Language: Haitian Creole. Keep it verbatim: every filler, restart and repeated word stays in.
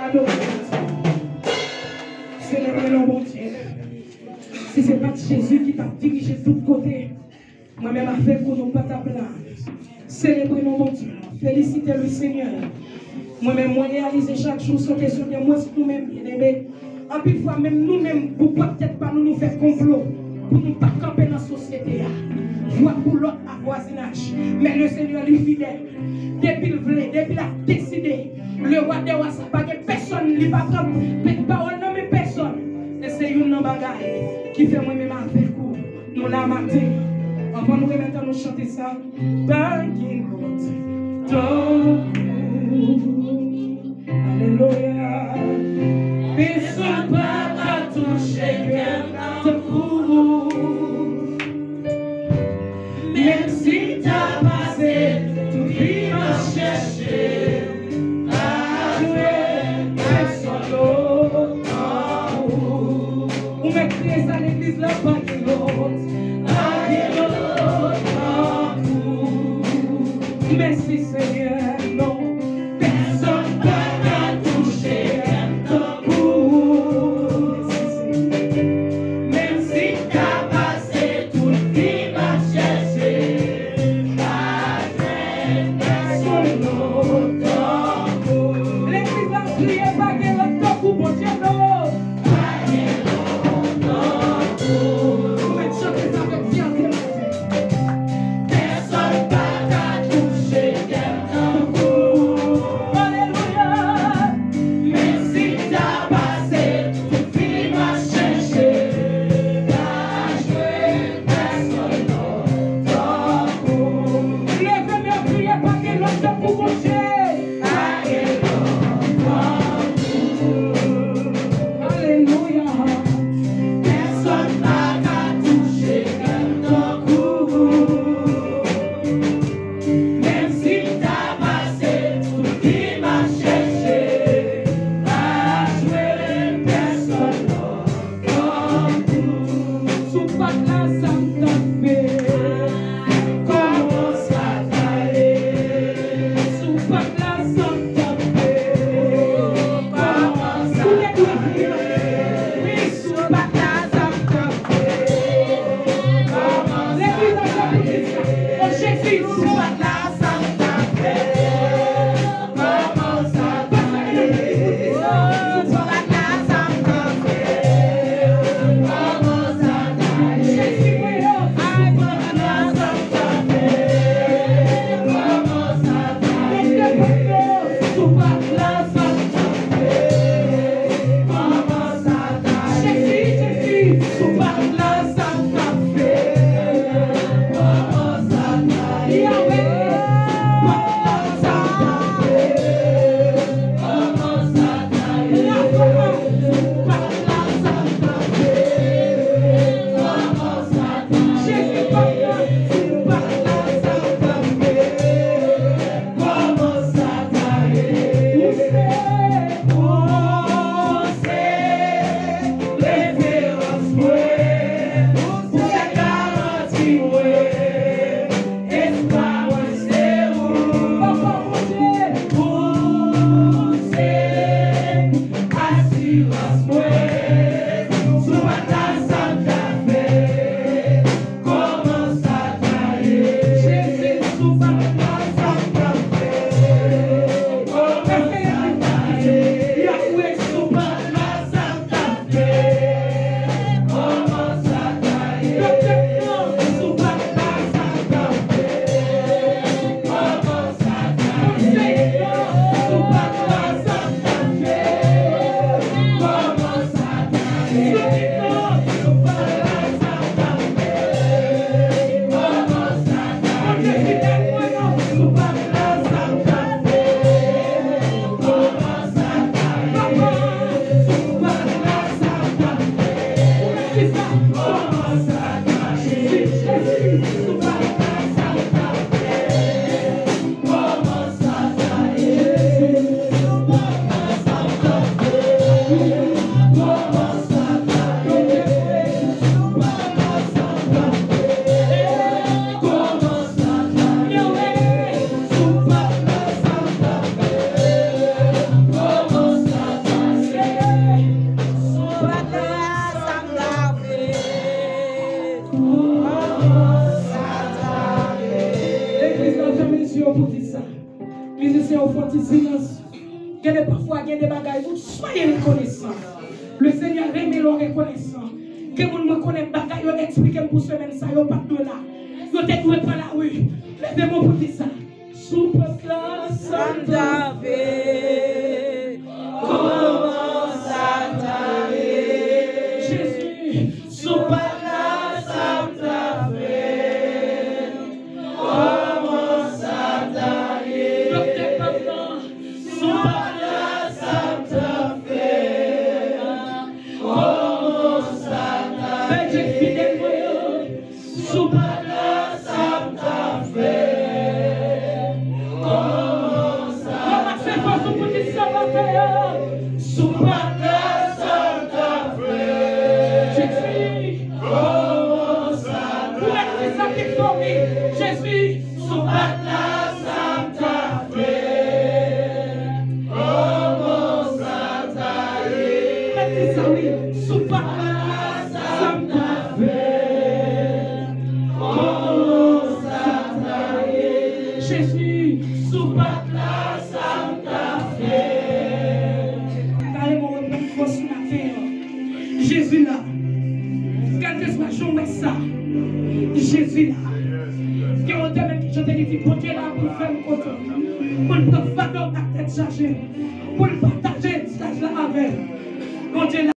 Adore Bondye. Selebre non Bondye. Si se pa t Jezi ki t ap dirije tout kote, mwen menm avèk ou, nou pa t ap la. Selebre non Bondye. Felisite le Senyè. Mwen menm, mwen reyalize chak jou se yon kesyon de mwen, nou menm, byeneme. Anpil fwa, menm nou menm, pou pwòp tèt pa nou, nou fè konplo pou nou pa kanpe nan sosyete a. Vwa pou lòt ak vwazinaj. Men le Senyè, li fidèl. Depi l vle, depi l ap deside, le wa dè wa sa, pa gen pèsonn, li pa pran pawòl nan men pèsonn. E se youn nan bagay ki fè mwen menm avèk ou, nou la maten. Anvan nou remèt an nou chante sa. Pa gen lòt tankou. Alelouya. Pèsonn pa ka touche kè m tankou ou. Menm si m ta pase tout vi m ap chèche, pa jwenn pèsonn lòt tankou ou. Ou mèt kriye sa legliz la, pa gen lòt. Pa gen lòt tankou ou. Mèsi Senyè, non. Pèsonn pa ka touche kè m tankou ou. Menm si m ta pase tout vi m ap chèche, pa jwenn pèsonn lòt tankou ou. Legliz la, kriye, pa gen lòt tankou Bondye, non. Pa gen lòt tankou ou. Silans mwen, si w pa t la, sa m t ap fè? Kòman sa ta ye? Jezi, si w pa t la, sa m t ap fè? Kòman sa ta ye? Yahweh, si w pa t la, sa m t ap fè? Kòman sa ta ye? Doktè, si w pa t la, sa m t ap fè? Kòman Legliz la, fèmen zye w pou di sa. Mizisyen yo, fè yon ti silans. Gen de pafwa, gen de bagay, nou soyez reconnaissant. Le Seigneur renmen lè w rekonesan. Gen moun mwen konnen bagay yo eksplike m pou semèn sa, yo pa t dwe la. Yo te dwe pran lari. Leve men w pou di sa. Si w pa t la, sa m t ap fè? Kòman sa ta ye? Jezi, si w pa t la, sa m t ap fè? Kòman sa ta ye? Doktè pa t la, si w pa t la, sa m t ap fè? Kòman sa ta ye? Bèje fidèl mwen yo, si w pa t la, sa m t ap fè? Kòman sa ta ye? Ranmase fòs ou pou di sa maten an. Si w pa t la, sa m t ap fè? Jezi, kòman sa ta ye? Ou mèt di sa pi fò, wi. Jezi, si w pa t la, sa m t ap fè? Kòman sa ta ye? Ou mèt di sa, wi. Si w pa t la, sa m t ap fè? Kòman sa ta ye? Jezi, si w pa t la, sa m t ap fè? Gade mwen reprann fòs maten an. Jezi la. Kèlkeswa jan w wè sa, Jezi la. Gen yon tèmen ki chante, li di, Bondye la pou l fè m kontan, pou l pran fado ak tèt chaje, pou l pataje staj la avè m. Bondye la.